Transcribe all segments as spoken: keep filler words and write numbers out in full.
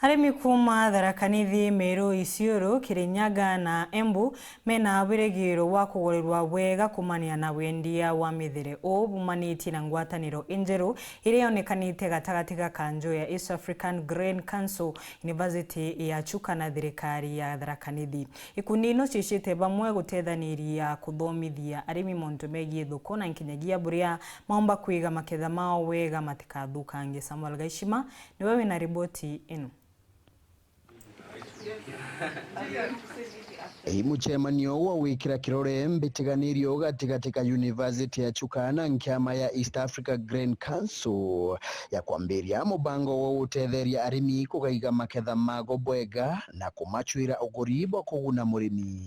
Arimi kuuma Tharaka Nithi, Meru, Isiolo, Kirinyaga na Embu mena wirigiro wa kugorirwa bwega kumania na wendia wa mithere uu bumanitie na ngwataniro injeru iria yonekanite gatagati ga kanju ya East African Grain Council, University ya Chuka na thirikari ya Tharaka Nithi. Ikundi ino ciicite bamwe gutethaniria kuthomithia arimi mantu megie thuku na nkinyagia buria maumba kwiga maketha mao wega matikathukange. Samuel Gaishima niwe wina riboti ino. Ii mucemanio wa gwikira kirore mbitikanirio gatigati ka University ya Chuka na nkiama ya East Africa Grain Council ya kwambiria mubango wa gutetheria arimi kugaiga maketha mago bwega na kumacwira uguri bwa kuguna murimi.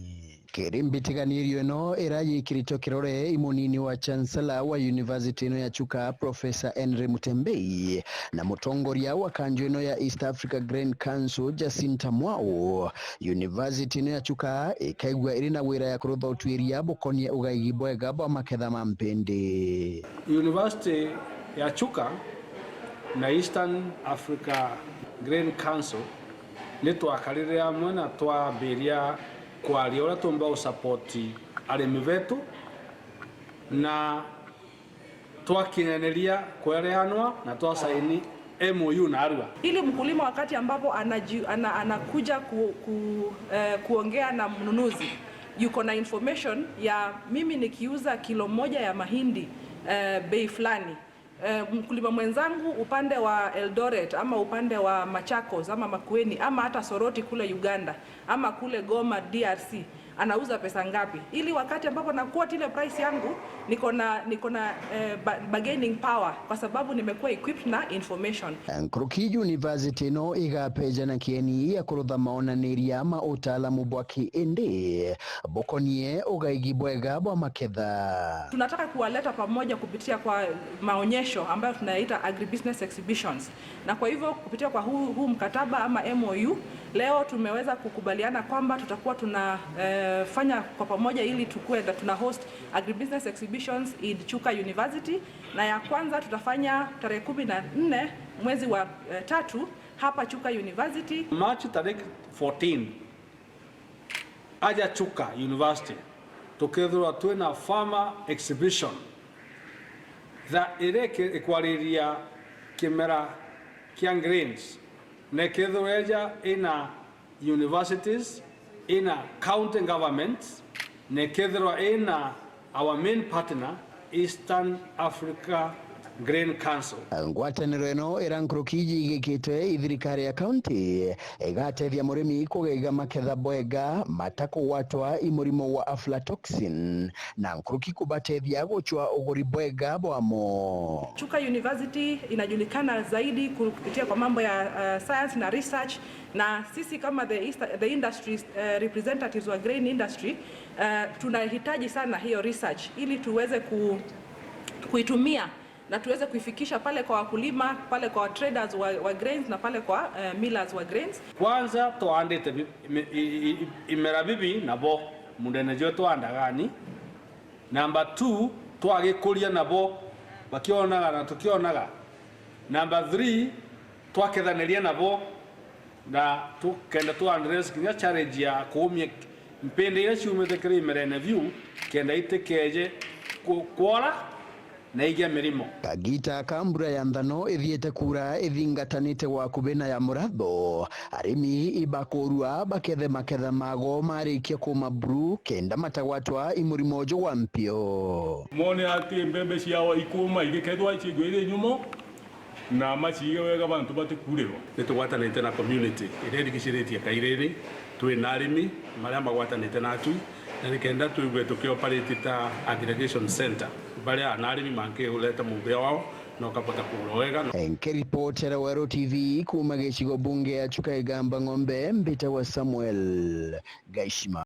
Kiri mbitikanirio ino ira yikiritwe kirore, i munini wa Chancellor wa University ino ya Chuka, Professor Henry Mutembei, na mutongoria wa kanju ino ya East Africa Grain Council, Jacinta Mwau, University ino ya Chuka ikaigua iri na wira ya kurutha utuiria bukonie ugaigi bwega bwa maketha ma mpindi. University ya Chuka na Eastern Africa Grain Council ni twakarire amwe na twambiria kwaria uria tuumba gusupport arimi betu, na twakinyaneria kwereanwa na twasaini M O U na arua. Ili mkulima wakati ambapo anaji-, ana-, anakuja ku-, ku-, eh, kuongea na mnunuzi, yuko na information ya mimi nikiuza kilo moja ya mahindi, eh, bei fulani, eh, mkulima mwenzangu upande wa Eldoret ama upande wa Machakos ama Makueni ama hata Soroti kule Uganda ama kule Goma D R C anauza pesa ngapi, ili wakati ambapo na quote ile price yangu niko na, niko na, eh, ba-, bargaining power kwa sababu nimekuwa equipped na information. Nkuruki university ino igapejana kieni ya kurutha maonaniria ma utaalamu bwa kiindi bukonie ugaigi bwega bwa maketha. Tunataka kuwaleta pamoja kupitia kwa maonyesho ambayo tunayaita agribusiness exhibitions. Na kwa hivyo kupitia kwa huu, huu mkataba ama M O U, leo tumeweza kukubaliana kwamba tutakuwa tuna, eh, fanya kwa pamoja ili tukue that tuna host agribusiness exhibitions in Chuka University, na ya kwanza tutafanya tarehe kumi na nne mwezi wa, eh, tatu hapa Chuka University. March tarehe fourteen, aja Chuka University, tukethirwa twina farmer exhibition, tha iria iki-, ikwariria kimera kia grains, na ikethirwa eja ina universities, ina county governments, na ikethirwa ina our main partner, Eastern Africa Grain Council. Ngwataniro ino ira nkuruki iji igikitwe i thirikari ya county igatethia murimi kugaiga maketha bwega matakugwatwa i murimo wa aflatoxin, na nkuruki kubatethia gucwa uguri bwega bwamo. Chuka University inajulikana zaidi ku-, kupitia kwa mambo ya, uh, science na research, na sisi kama the East, the industries, uh, representatives wa grain industry, uh, tunahitaji sana hiyo research ili tuweze ku-, kuitumia na tuweze kuifikisha pale kwa wakulima, pale kwa traders wa, wa grains na pale kwa, eh, millers wa grains. Kwanza, twaandite bi-, ime-, i-, i-, i-, imera bibi nabo mundene jwetu wa Ndagani. Number two, twagikuria nabo bakionaga na tukionaga. Number three, twakethaniria nabo na tukenda tu address kinya challenge ya kuumia mpindi iria ciumite kiri imerene biu, kenda itikeje ku-, kwora na igia mirimo. Kagita ka mbura ya nthano ithiite kuura ithingatanite wakubi na ya muratho, arimi ibakurua bakethe maketha mago marikia kuuma buru kenda matagwatwa i murimo uju wa mpio. Mone ati mbembe ciao ikuuma igikethwa iciigwe iri nyumo, na maciige wega bantu batikuurirwa. Ni tugwatanite na community iria irigiciritie Kairiri, twi na arimi maria magwatanite natu, na nikenda twigue tukioperate ta aggregation center, baria ana arimi mankiureta mumbia wao na ukabota kugura wega. Nkiripotera Weru T V kuuma gicigo bunge ya Chuka Igamba Ng'ombe, mbitagwa Samuel Gaishima.